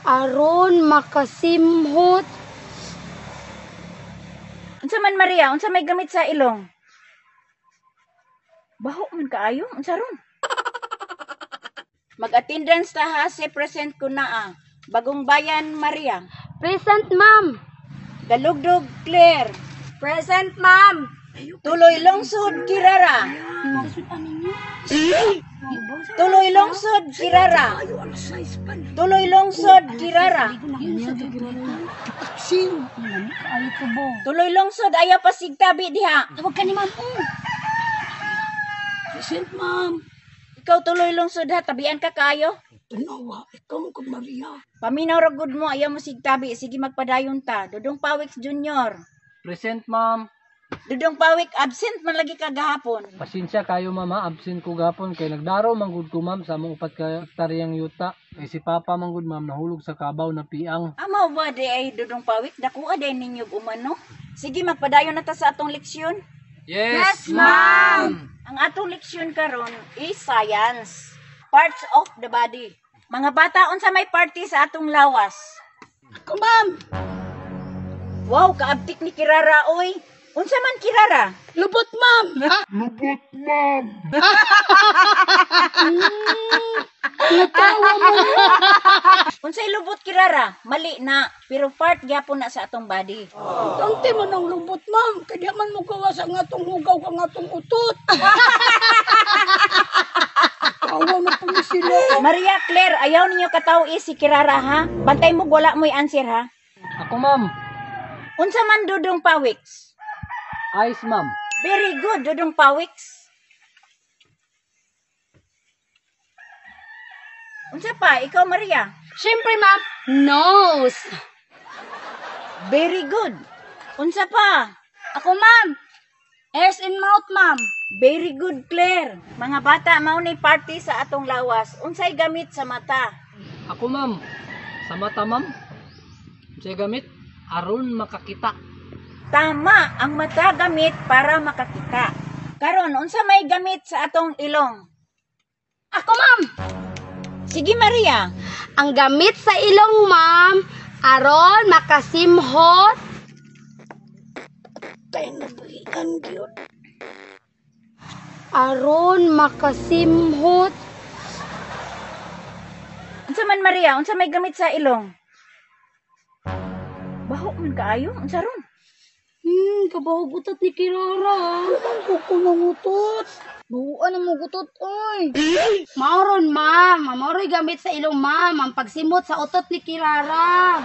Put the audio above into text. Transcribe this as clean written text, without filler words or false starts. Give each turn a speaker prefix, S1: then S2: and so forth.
S1: Aron makasimhot.
S2: Unsa man, Maria? Unsa may gamit sa ilong? Baho man kaayo, unsa ron? Mag-attendance ta ha, say present ko na ah. Bagong Bayan, Maria.
S1: Present, ma'am.
S2: Dalugdog, Claire.
S1: Present, ma'am.
S2: Tuloy Lungsod, Kirara. Tuloy Lungsod, Kirara. Tuloy Lungsod, Kirara. Tuloy Lungsod, ayaw pasigtabi diha.
S1: Tawag ka ni ma'am. Oh.
S3: Present, ma'am.
S2: Ikaw, Tuloy Lungsod ha, tabian ka kaayo.
S3: Tanawa, ikaw mo kag Maria.
S2: Paminaw ra gud mo, ayaw mo sigtabi. Sige, magpadayon ta. Dudong Pawik Junior.
S4: Present, ma'am.
S2: Dudong Pawik, absent man lagi ka gahapon.
S4: Pasensya kayo, mama, absent ko gapon kay nagdaro man gud ko, ma'am, sa among 4 ka hektaryang yuta. Kay si Papa man gud, ma'am, nahulog sa kabaw na piang.
S2: Amaw ba di ay Dudong Pawik, dakuha day ninyo umano. Sige, magpadayon na ta sa atong leksyon.
S4: Yes, ma'am.
S2: Ang atong leksyon karon is science. Parts of the body. Mga bata, unsa may party sa atong lawas?
S3: Ako, ma'am.
S2: Wow, kaabtik ni Kirara oy. Unsa man, Kirara?
S3: Lubot, ma'am.
S5: Lubot, ma'am.
S3: Natawa mo.
S2: Unsay lubot, Kirara? Mali na, pero part gyapon na sa atong body.
S3: Importante man ang lubot, ma'am. Kaya man mo gawa sa ngatong hugaw ka ngatong utot. Awa na po ni sila.
S2: Maria Claire, ayaw ninyo kataw si Kirara ha. Bantay mo wala mo'y answer ha.
S4: Ako, ma'am.
S2: Unsa man, Dudong Pawiks?
S4: Eyes, ma'am.
S2: Very good, Dudong Pawiks. Unsa pa? Ikaw, Maria?
S1: Siyempre, ma'am. Nose.
S2: Very good. Unsa pa?
S1: Ako, ma'am. Ears and mouth, ma'am.
S2: Very good, Claire. Mga bata, mao ni party sa atong lawas. Unsay gamit sa mata?
S4: Ako, ma'am. Sa mata, ma'am. Unsay gamit? Aron makakita.
S2: Tama, ang mata gamit para makakita. Karon, unsa may gamit sa atong ilong?
S1: Ako, ma'am.
S2: Sige, Maria.
S1: Ang gamit sa ilong, ma'am, aron makasimhot.
S3: Tayo na buhian, gyud.
S1: Aron makasimhot.
S2: Unsa man, Maria? Unsa may gamit sa ilong? Baho man kaayo, unsa ron?
S1: Kabaho gutot ni Kirara.
S3: Ang kuko ng utot.
S1: Buuan ang mo gutot, oy. Mauron, ma'am. Mauroy gamit sa ilong, ma'am. Ang pagsimot sa utot ni Kirara.